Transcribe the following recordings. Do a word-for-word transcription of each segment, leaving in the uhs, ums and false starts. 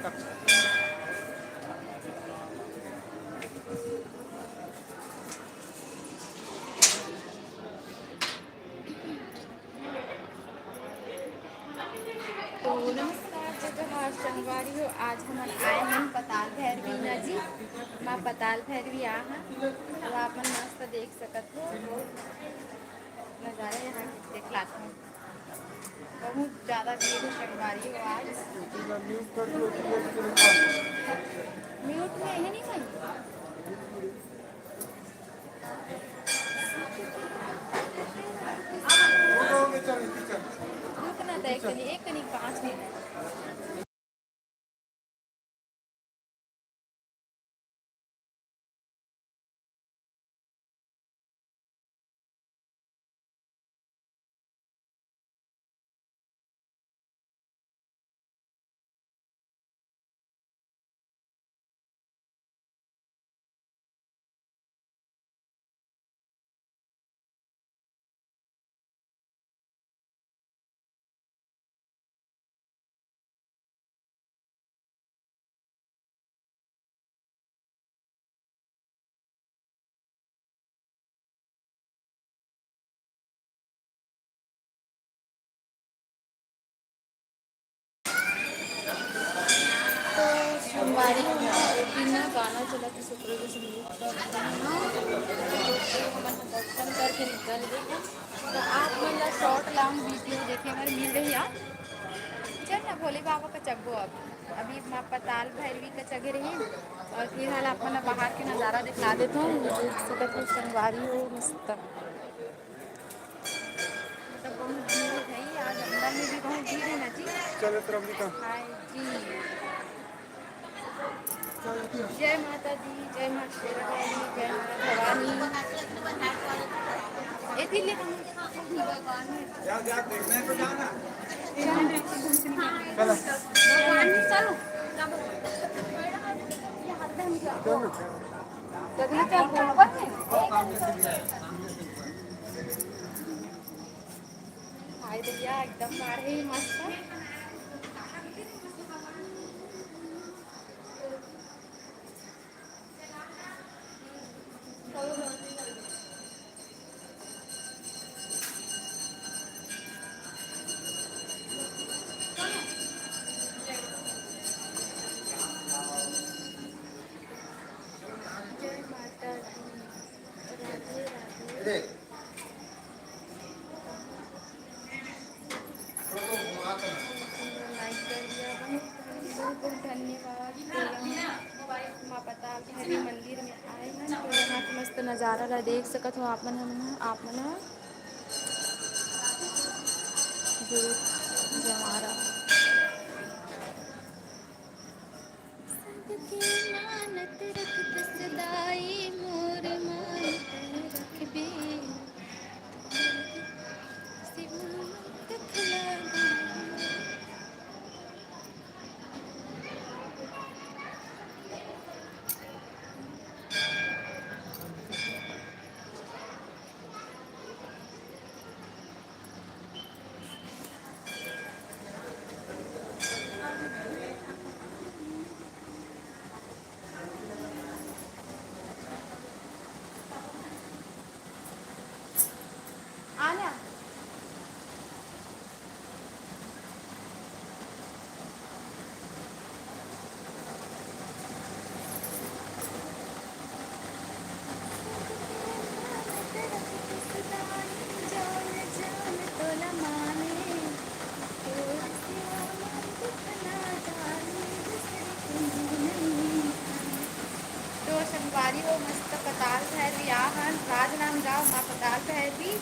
तो नमस्कार, जय जोहार संगवारी हो। आज हमन आए हन पताल भैरवी न जी, माँ पताल भैरवी आ हन। तो आप मन मस्त देख सकत हो नजारा यहाँ के, देख लात हूँ। बहुत ज्यादा भीड़ है संगवारी हो आज। म्यूट में है नहीं भाई। रुकना था एक कनी, एक कनी पाँच मिनट। तो संगवारी हो ना, ओती ना गाना चलत हे, सुपर के संगीत चलत हे ना, तो हमन दर्शन करके निकल गए हैं। तो आप मन ला शॉर्ट लॉन्ग वीडियो देखे बर मिल रही है। चल ना, भोले बाबा का चघबो अब। अभी माँ पताल भैरवी का चघे रही, और फिलहाल आप मन ला बाहर के नजारा दिखला देता हूँ। देख सकत हो संगवारी हो, मस्त। मतलब बहुत भीड़ है भाई, आज अंदर में भी बहुत भीड़ है ना जी। चलो, तरफ निकल। हाय जी। जय माता दी, जय माँ शेरावाली, जय माँ भवानी। एती ले हम भगवान है। जा, जा, देखने को जाना। चलो। भगवान, चलो। चलो। जल्दी चल, ऊपर में। हाय भैया, एकदम बाढ़ है मस्त। जय माता दी, राधे राधे। लाइक कर दिया, बहुत बहुत बहुत धन्यवाद। तो यहाँ माँ पताल भैरवी मंदिर में आए हैं, तो यहाँ के मस्त नज़ारा ला देख सकत हो आप मन, हम आप मन ह। जय जवारा। सबके मानत रखत सदाई मोर मानत रखबे। शिव मानत खिला आना। तो संगवारी हो, मस्त पताल भैरवी आ हन, राजनांदगांव माँ पताल भैरवी।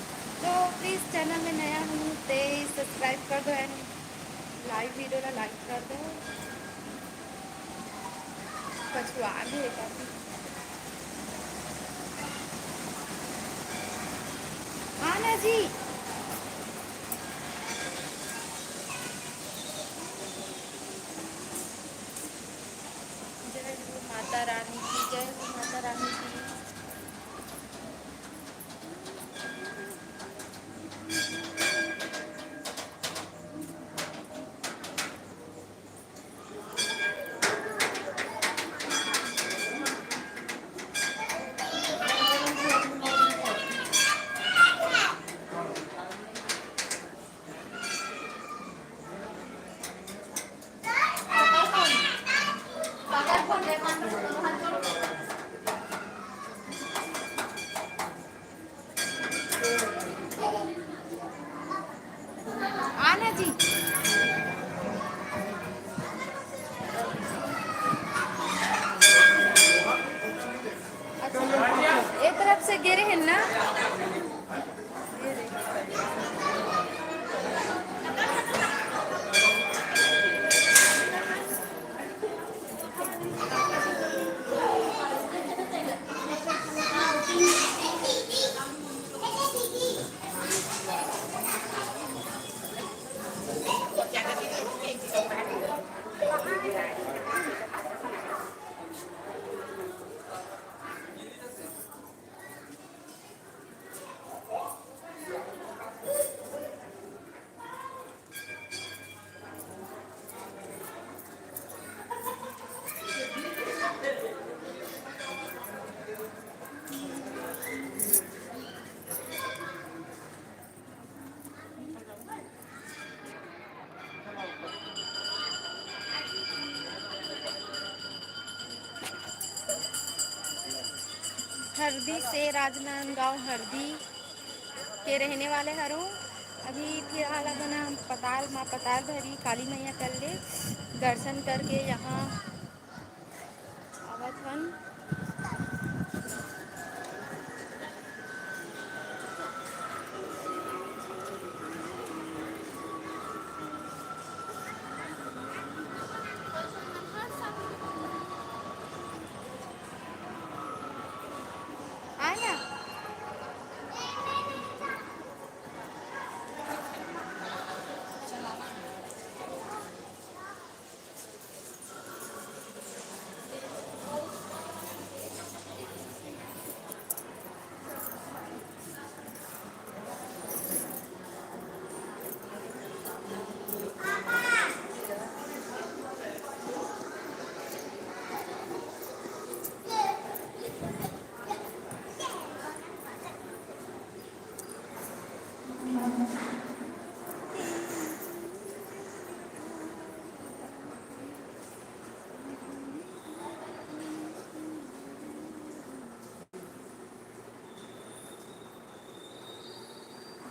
तो प्लीज, चैनल में नया हूँ ते सब्सक्राइब कर दो एंड लाइव वीडियो ला लाइक कर दो। पछुआ गए काफी। हाँ ना जी। जय हो माता रानी की, जय हो माता रानी की। हरदी से, राजनांदगांव हरदी के रहने वाले हरौं। अभी फिलहाल अपन हम पताल, माँ पताल भैरी काली मैया कर ले दर्शन करके यहाँ आवत हन।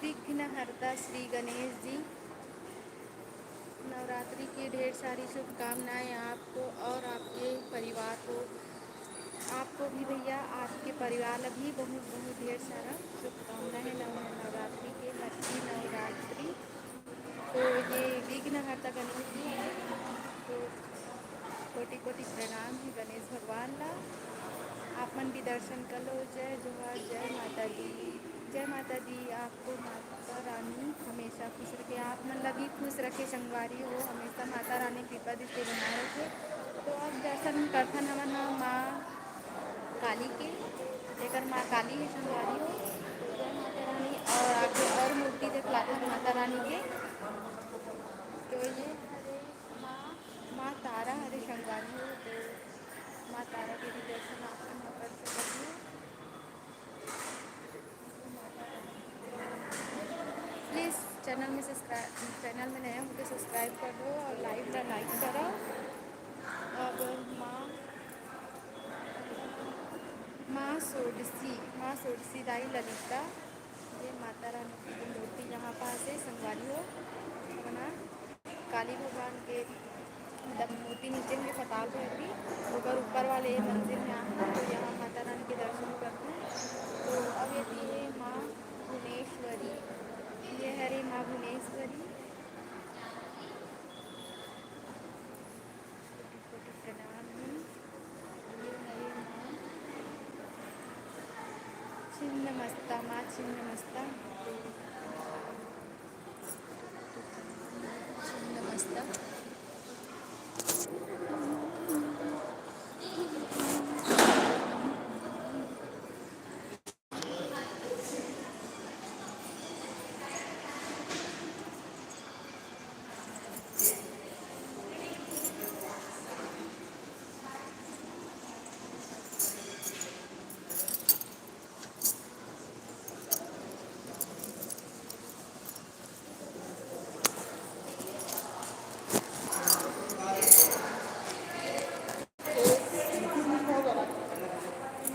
विघ्नहर्ता श्री गणेश जी, नवरात्रि की ढेर सारी शुभकामनाएं आपको और आपके परिवार को। आपको भी भैया, आपके परिवार ला भी बहुत बहुत ढेर सारा शुभकामना है नव-, नवरात्रि के, happy नवरात्रि। तो ये विघ्नहर्ता गणेश जी हैं, तो कोटि कोटि प्रणाम है गणेश भगवान ला। आप मन भी दर्शन कर लो। जय जोहार, जय माता दी, जय माता दी। आपको माता रानी हमेशा खुश रखे, आप मन ला भी खुश रखे संगवारी हो, हमेशा माता रानी कृपा दृष्टि बनाए रखे। तो अब दर्शन करथन हमन ह माँ काली के, जेकर माँ काली है संगवारी हो। तो जय माता रानी। और आगे और मूर्ति देख लाथन माता रानी के। तो ये हरे माँ, माँ तारा हरे संगवारी हो। तो माँ तारा के भी दर्शन आप मन कर सकत हो। प्लीज चैनल में सब्सक्राइब, चैनल में नया हो तो सब्सक्राइब कर दो और लाइव ला लाइक करो। अब माँ, माँ सोडसी, माँ सोडसी दाई ललिता, ये माता रानी की मूर्ति यहाँ पास है संगवारी हो। है ना? काली भगवान के मतलब मूर्ति नीचे में पताल भैरवी, ओकर ऊपर वाले मंदिर में आए हैं, तो यहाँ माता रानी के दर्शन करते हैं। तो अब ये थी माँ भुवनेश्वरी, ये हरे माँ भुवनेश्वरी। कोटि कोटि प्रणाम है। ये हरे माँ छिन्नमस्ता, माँ छिन्नमस्ता।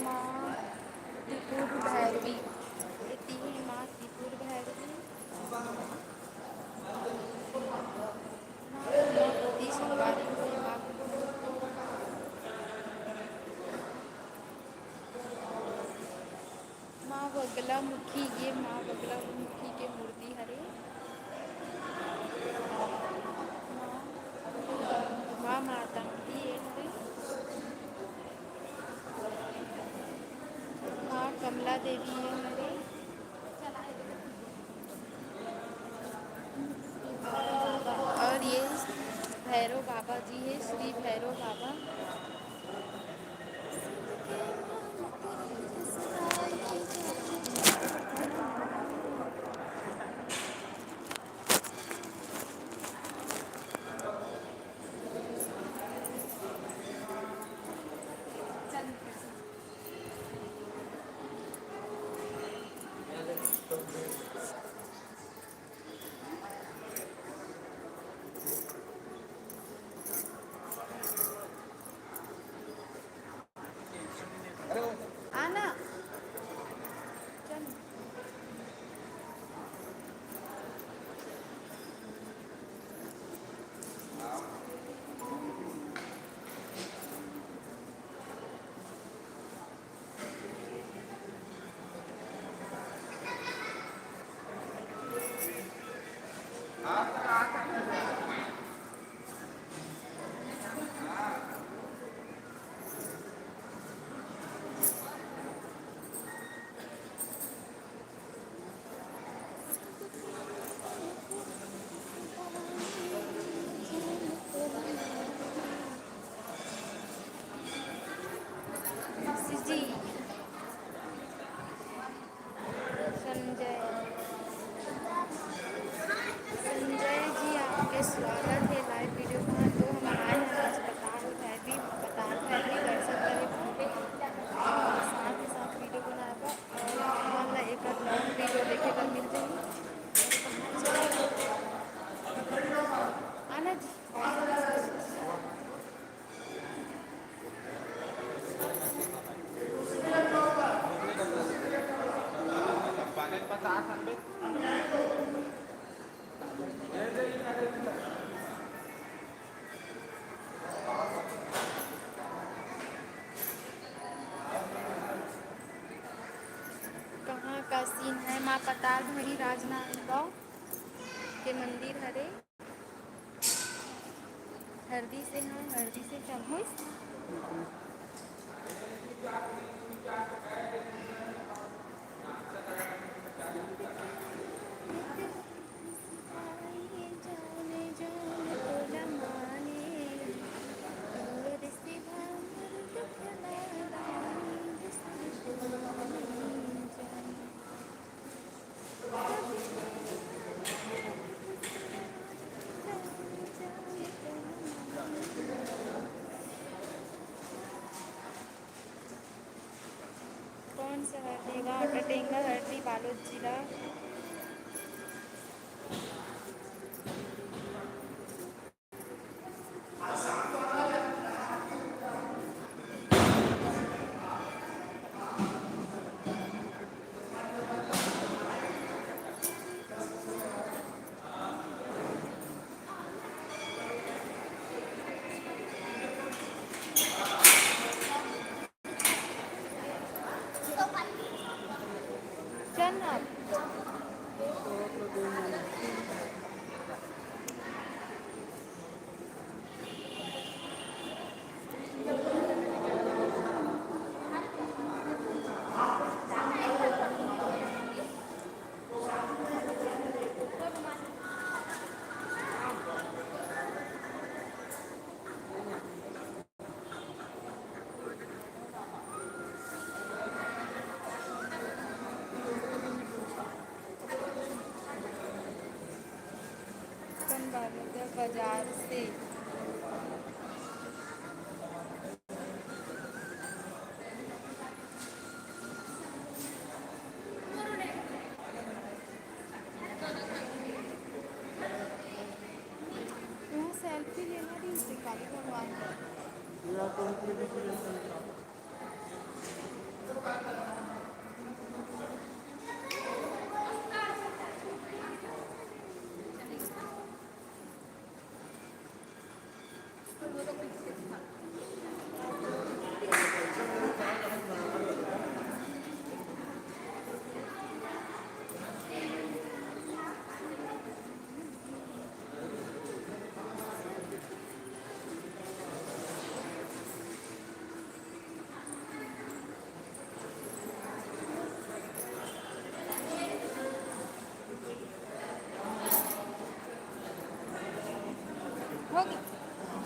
माँ त्रिपुर भैरवी, ये तीन माँ त्रिपुर भैरवी। माँ बगला मुखी, ये माँ बगला मुखी के मूर्ति हरे। माँ, माँ माता मुखी ये हरे। माँ कमला देवी ये हरे। और ये भैरव बाबा जी है, श्री भैरव बाबा। माँ पताल भैरी राजनांदगांव के मंदिर हरे। हरदी से, हाँ, हरदी से चलबो। कौन सा हरदी गाँव? टटेंगा हरदी, बालोद जिला। चल ना। अपन बाजार से। यहाँ सेल्फी लेना भी उसे काली भगवान का।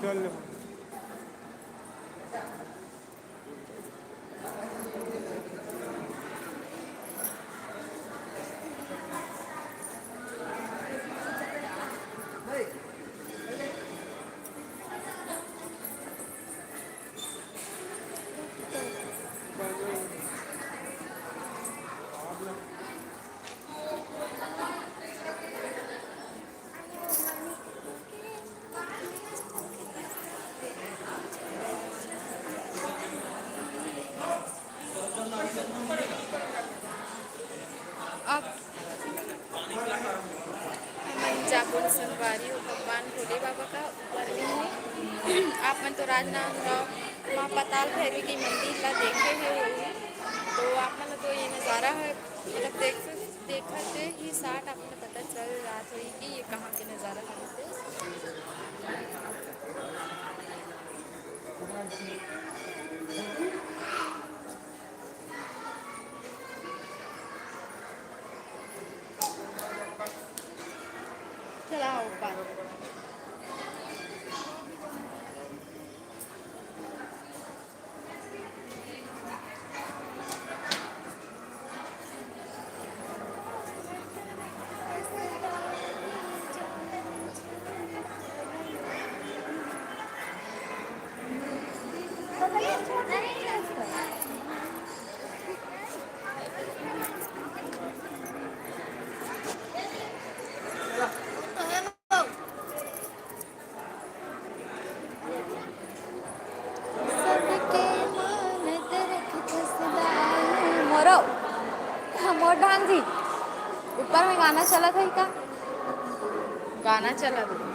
चल। अब हमन जाबो संगवारी हो भगवान भोले बाबा का ऊपर में। आप मन तो राजनांदगांव माँ पताल भैरवी के मंदिर ला देखे हे होही, तो आप मन ला तो ये नज़ारा है, मतलब देख, देखते ही साथ आप मन ला पता चल जात होही कि ये कहाँ के नज़ारा हरे। चला ऊपर। सबके मान त रखत सदा। मोरो, मोर ढांग जी, ऊपर में गाना चलत है का? गाना चलत है।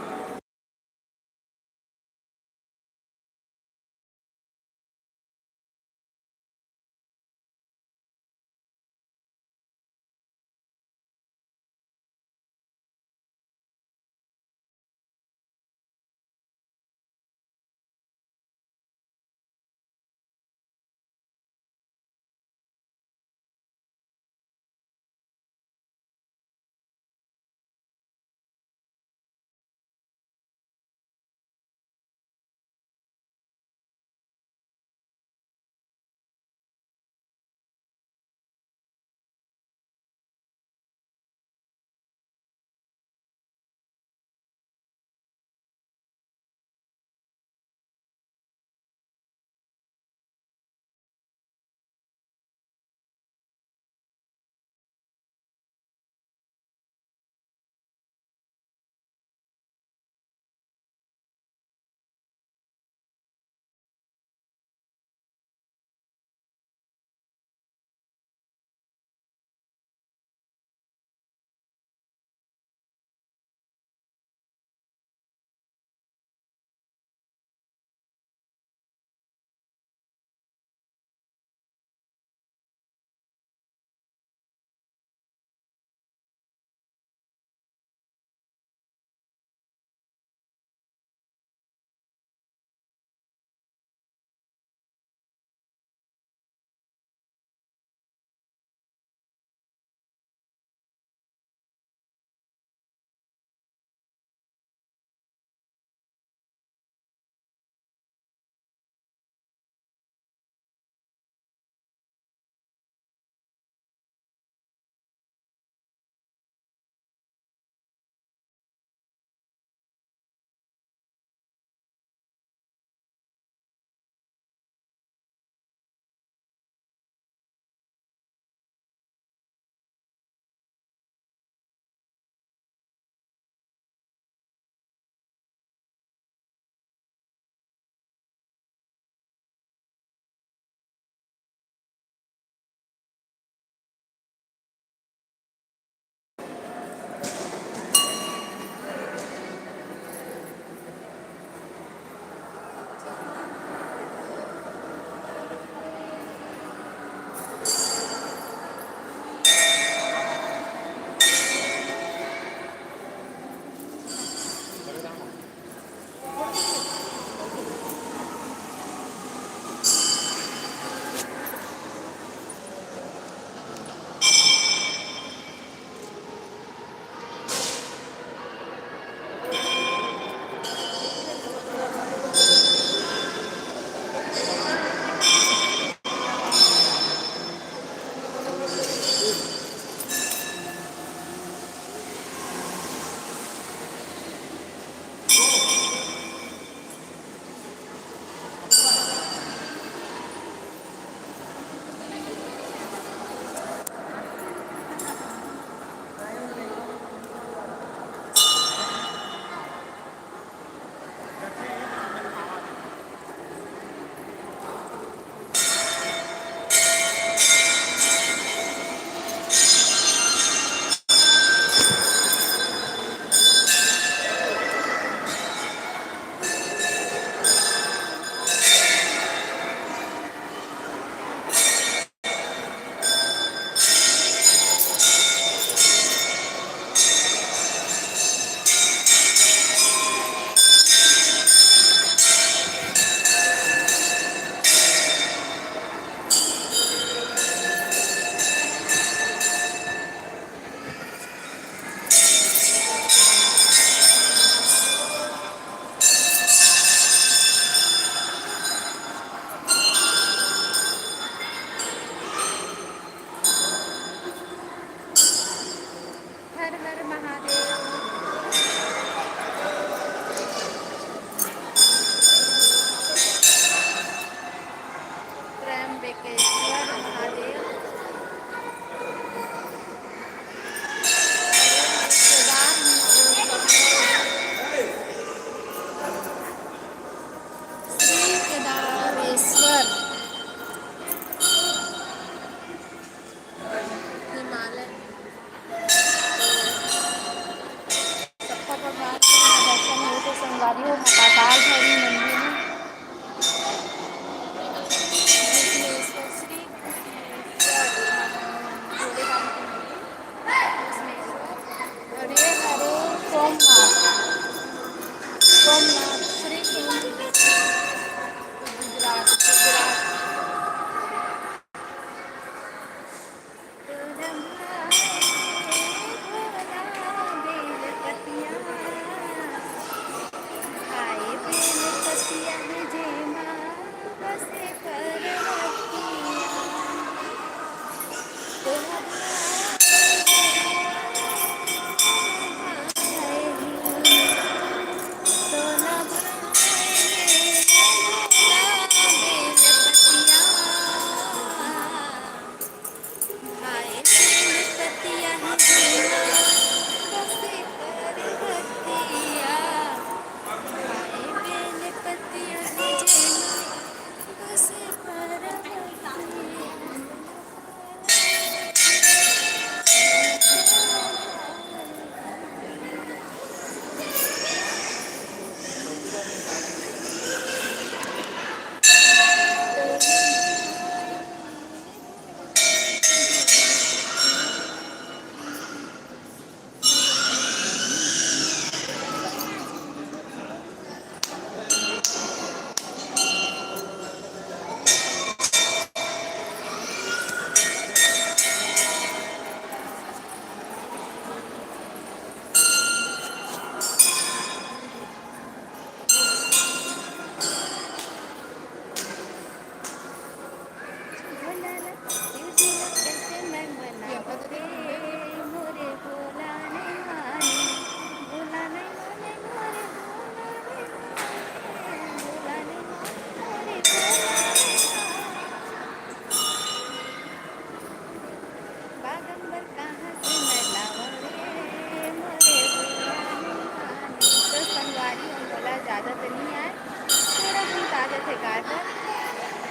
गाय बर।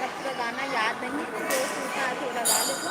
अब पूरा गाना याद नहीं, तो जो सुनना है थोड़ा गा लेता।